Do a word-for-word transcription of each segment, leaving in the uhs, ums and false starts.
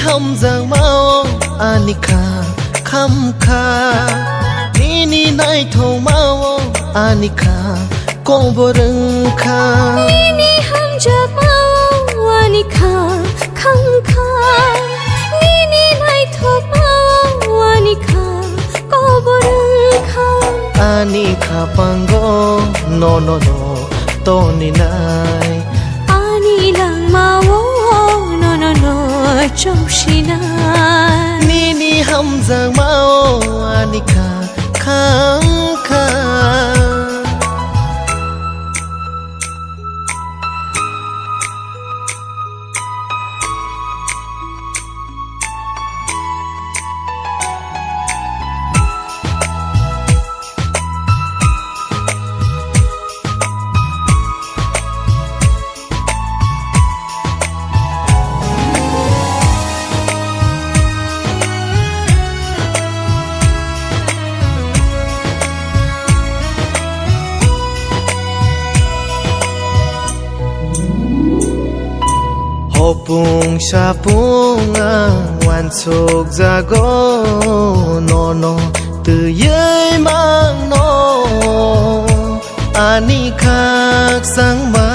Hamjakmao ani kha khamkha, nini naithokmao ani kha kobor wngkha. Nini hamjakmao ani kha khamkha, nini naithokmao ani kha kobor wngkha. Ani khapango nono no toninai. Ani langmao nono no chongsinai. Nini hamjakmao ani kha khamkha. Hopung sapung ang wansuk jago, nono twiwi mangno ani khak sangma.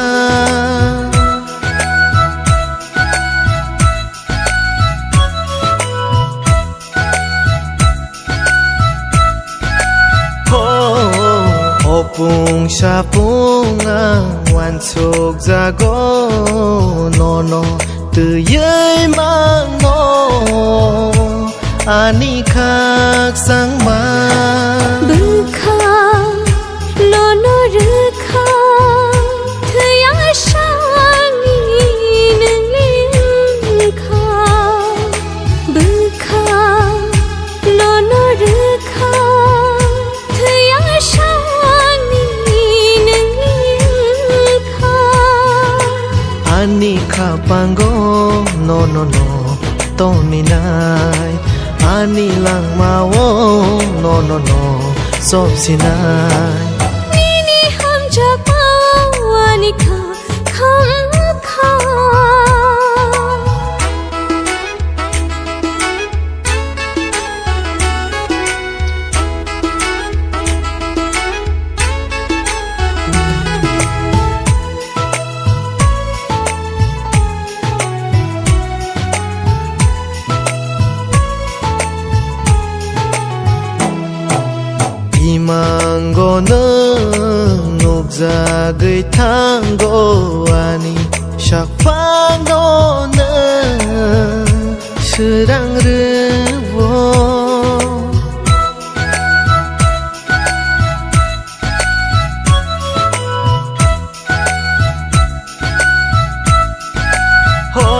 Ho, hopung sapung ang wansuk jago, nono twiwi mangno ani khak sangma. Bwkha nono rwkha, thwiya sangni nwngli wngkha. Bwkha nono rwkha, thwiya sangni nwngli wngkha. Ani khapango nono no toninai, ani langmao nono no sopsinai. Nini hamjakmao ani kha khamkha. Imango nwng nukjagwi thango ani sakphano nwng swrang rwo. Ho,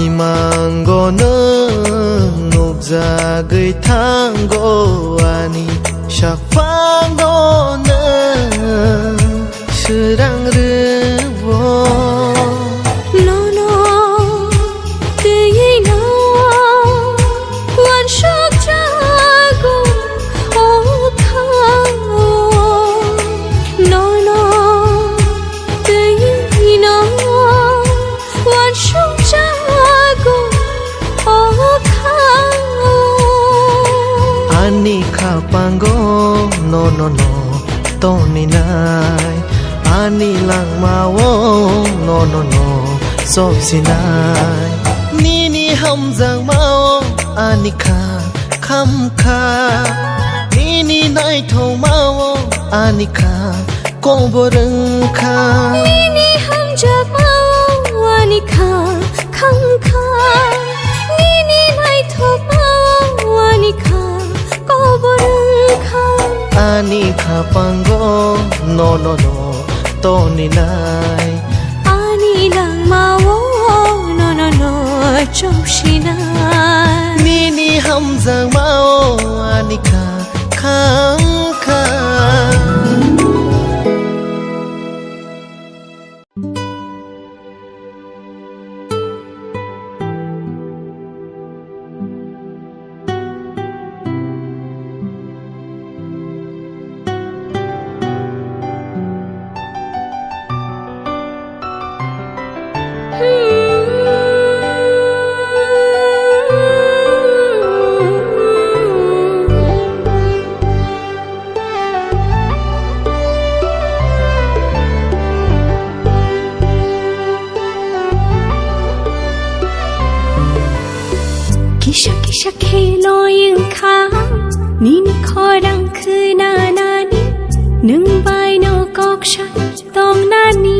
imango nwng nukjagwi thango ani sakphano nwng swrang rwo. Nono twiwi no wansuk jago o khao. Nono twiwi no wansuk jago o khao. Ani khapango nono no toninai, ani langmao nono no sopsinai. Nini hamjakmao ani kha khamkha, nini naithokmao ani kha kobor wngkha. Nini hamjakmao ani kha khamkha, nini naithokmao ani kha kobor wngkha. Ani khapango nono no toninai, ani langmao nono no chongsinai. Nini hamjakmao ani kha khamkha. Kisa kisa khe loi wngkha nini khorang khwnanani, nwng bai no kok sa tongnani.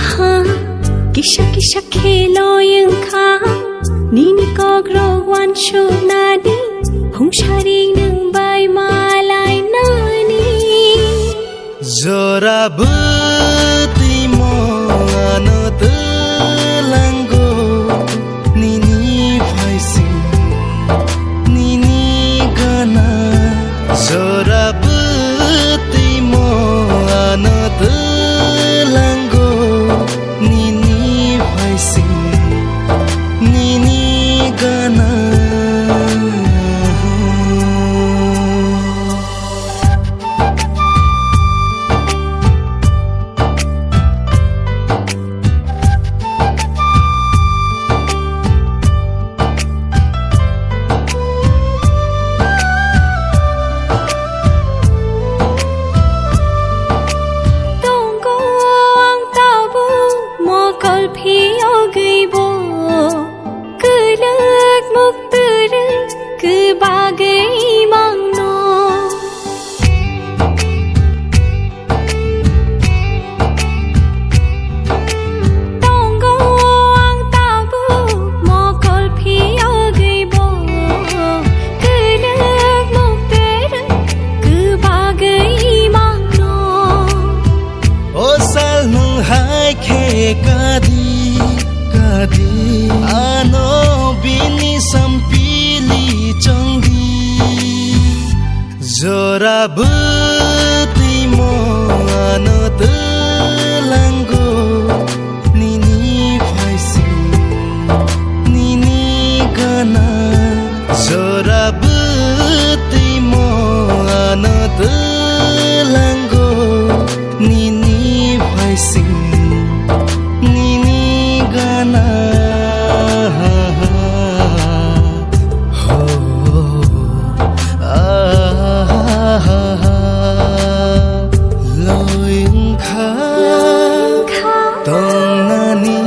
Ha, kisa kisa khe loi wngkha nini kok rok wansuknani, hungsari nwng bai malainani. Jora bwtwi mo ano twlango nini phaising nini gana. Jora bwtwi mo ano twlango nini phaising nini gana. Tongo ang tabuk mokol phiyogwi bo. Kwlwk muktwrwk kwbagwi mangno. Tongo ang tabuk mokol phiyogwi bo. Kwlwk muktwrwk kwbagwi mangno. O sal nwng hai khe kadi, kadi. Ano bini sampili chongdi. Jora bwtwi mo ano twlango nini phaising nini gana. Jora bwtwi mo ano twlango nini phaising nini gana. Ho, ah, loi wngkha tongnani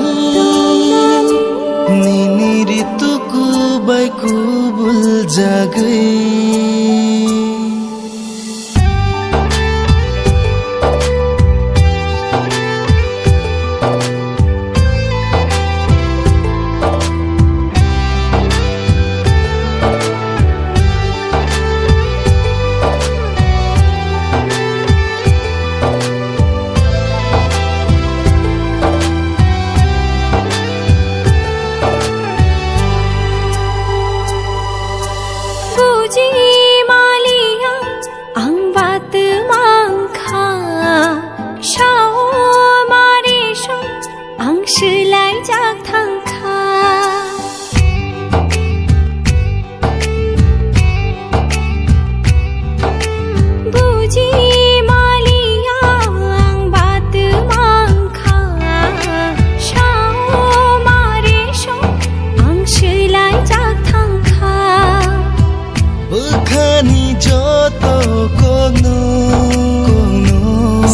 nini ritu kubai kubul jagwi. Buji maliya ang bat mangkha, sao mari so ang swlaijak thangkha. Buji maliya ang bat mangkha, sao mari so ang swlaijak thangkha. Bwkhani joto kokno, kokno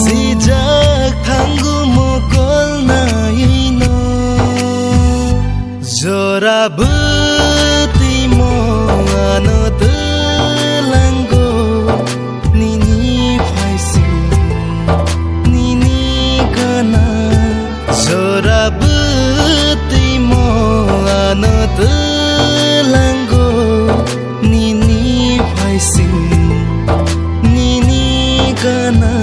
sijak thango mokol naino. Jora bwtwi mo ano twlango nini phaising nini gana. Jora bwtwi mo ano twlango nini phaising nini gana.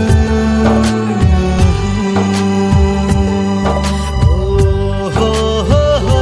Oh, ho, ho, ho.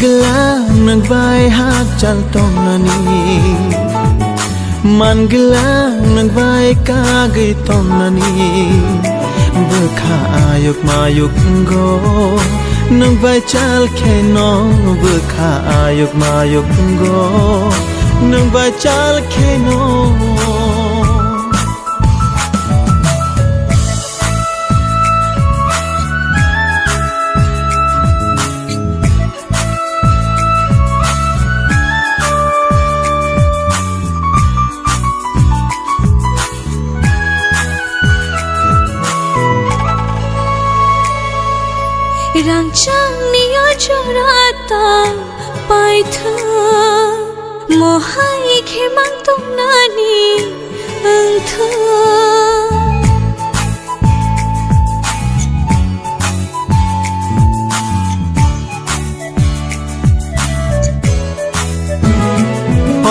Gla nwng bai hakchal tongnani, man gla nwng bai kagwi tongnani. Bwkha ayuk mayuk wngo, nwng bai chal kheno. Bwkha ayuk mayuk wngo, nwng bai chal kheno. Rangchakni o jora ta paithwng, mohai khe mang tongnani wngthwng.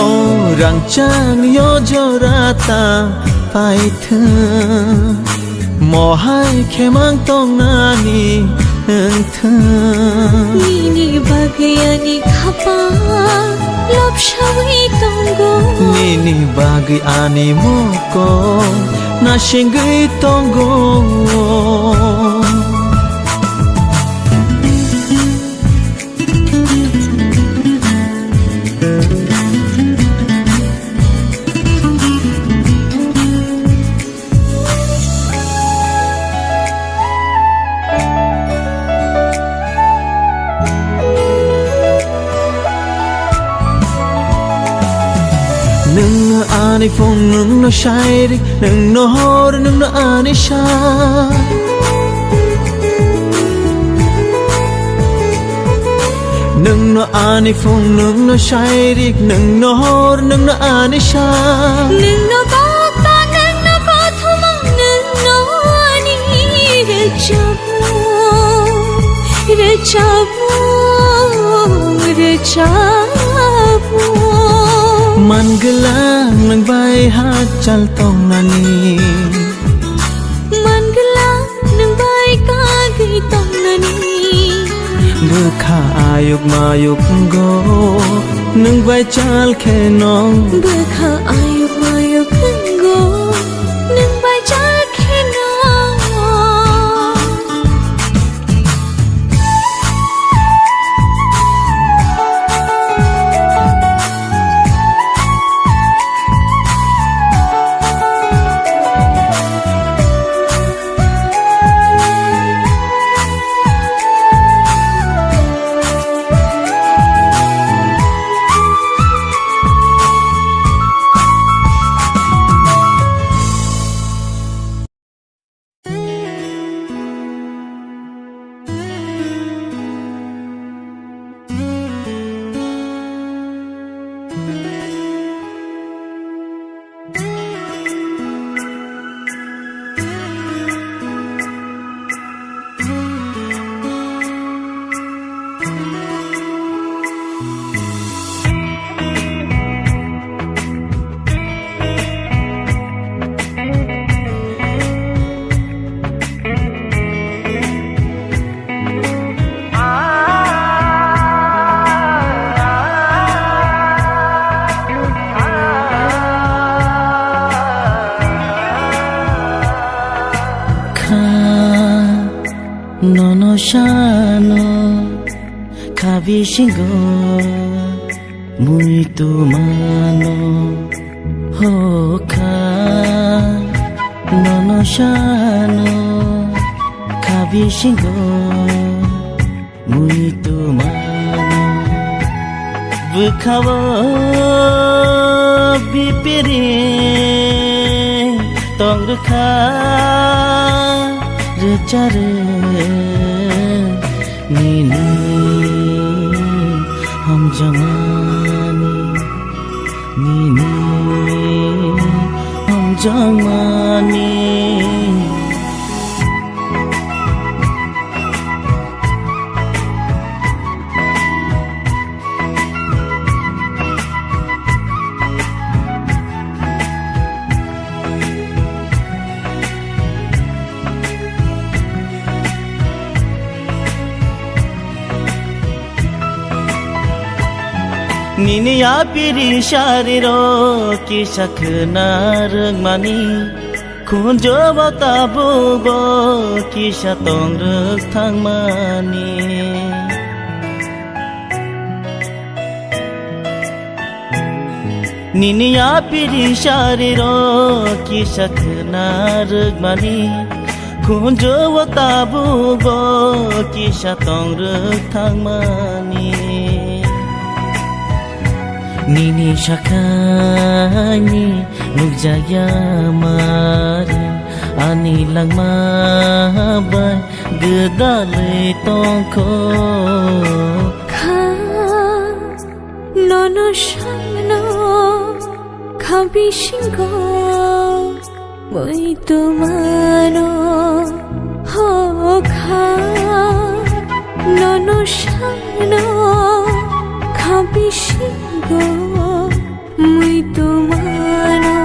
O rangchakni o jora ta paithwng, mohai khe mang tongnani wngthwng. Nini bagwi ani khapang lobsawi tongo. Nini bagwi ani mokol nasingwi tongo. Nwngno ani phung, nwngno sairik, nwngno hor, nwngno ani sa. Nwngno ani phung, nwngno sairik, nwngno hor, nwngno ani sa. Nwngno bokta, nwngno kothoma, nwngno ani rwchapmung, rwchapmung, rwchapmung. Man gla nwng bai hakchal tongnani. Man gla nwng bai kagwi tongnani. Bwkha ayuk mayuk wngo, nwng bai chal kheno. Bwkha ayuk mayuk wngo, nwng bai chal kheno. Kha, nono sano, kha bisingo. Muitu mano hokha, nono sano kha bisingo. Muitu mano bwkhao bipiri tong rwkha, rwcharo. Nini hamjakmani, nini hamjakmani. Nini yapiri sariro kisa khwna rwkmani, khunjuo tabukbo kisa tong rwk thangmani. Nini yapiri sariro kisa khwna rwkmani, khunjuo tabukbo kisa tong rwk thangmani. Nini sakhani nukjakya mari, ani langma bai gwdalwi tongkho. Kha, nono sangno kha bisingo muitu mano, ho kha, nono sangno kha bisingo muitu mano.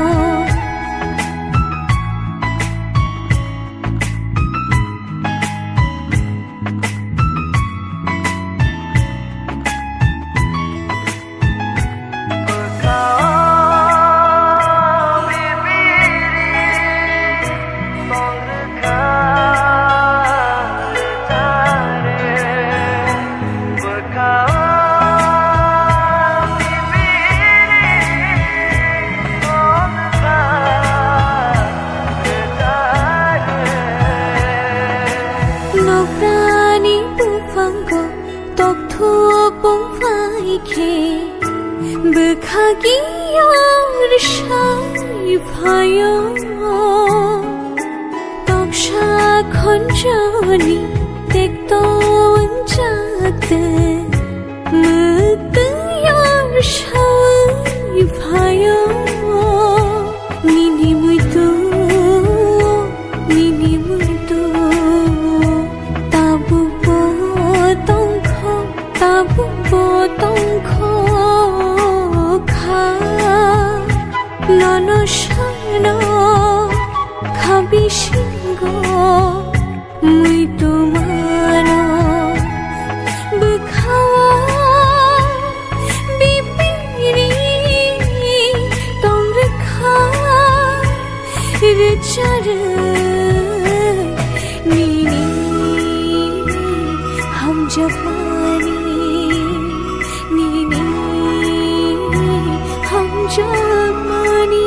Nokrani buphango tokthuk bung phai khe, bwkha kiyor sai phaio. Toksa khonjoni tekto wngjak tei mwtwio sawi phaio. Nini muitu, nini muitu, tabukbo tongkho, tabukbo tongkho kha. Nono sano kha bisingo muitu mano, bwkhao bibiri tong rwkha rwcharwi nini hamjakmani. Nini hamjakmani.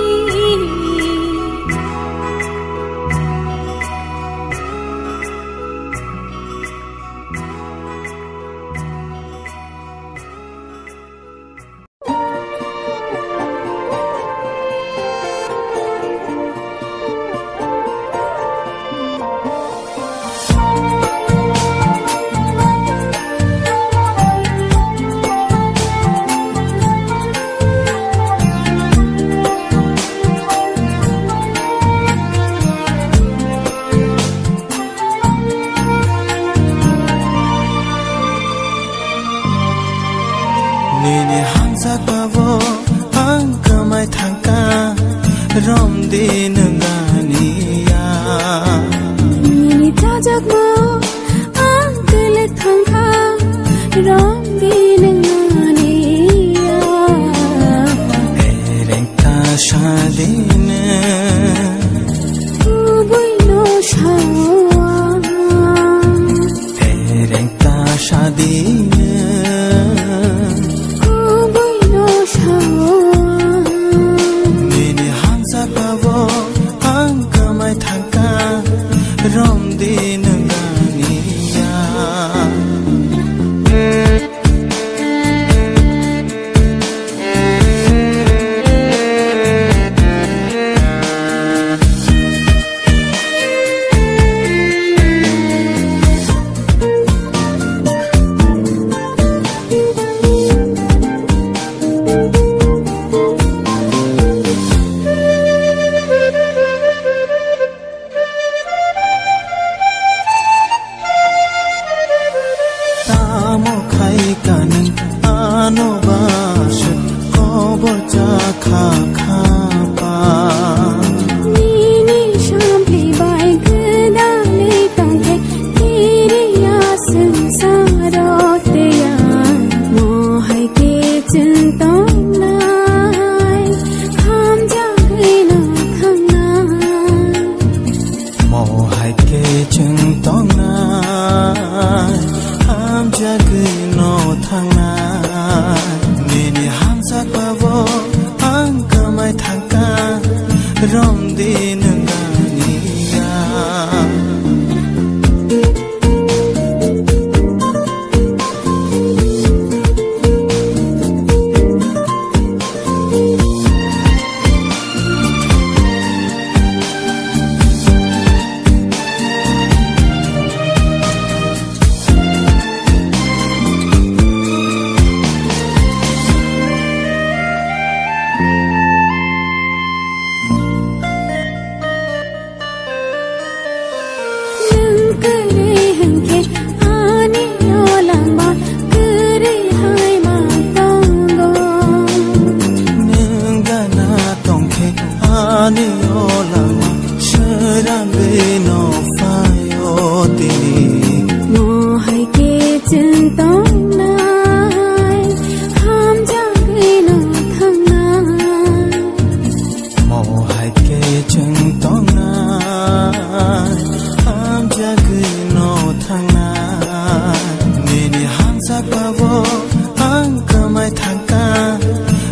Nini hamjakmao ang kwmai thangkha, romdi nwng ani ya. Nini chajakmao ang kwlwk thangkha, romdi nwng ani ya. Ereng ta sadine. Kubui no sao. Ereng ta sadine. Kubui no sao. Nini hamjakmao ang kwmai thangkha, romdi nwng ani ya. Tamo khai kani ano baswk kobor cha kha kha pa. Nini sampli bai gwdalwi tongkhe tiri ya swngcharo teya. Mo hai khe chwng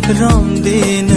Romdin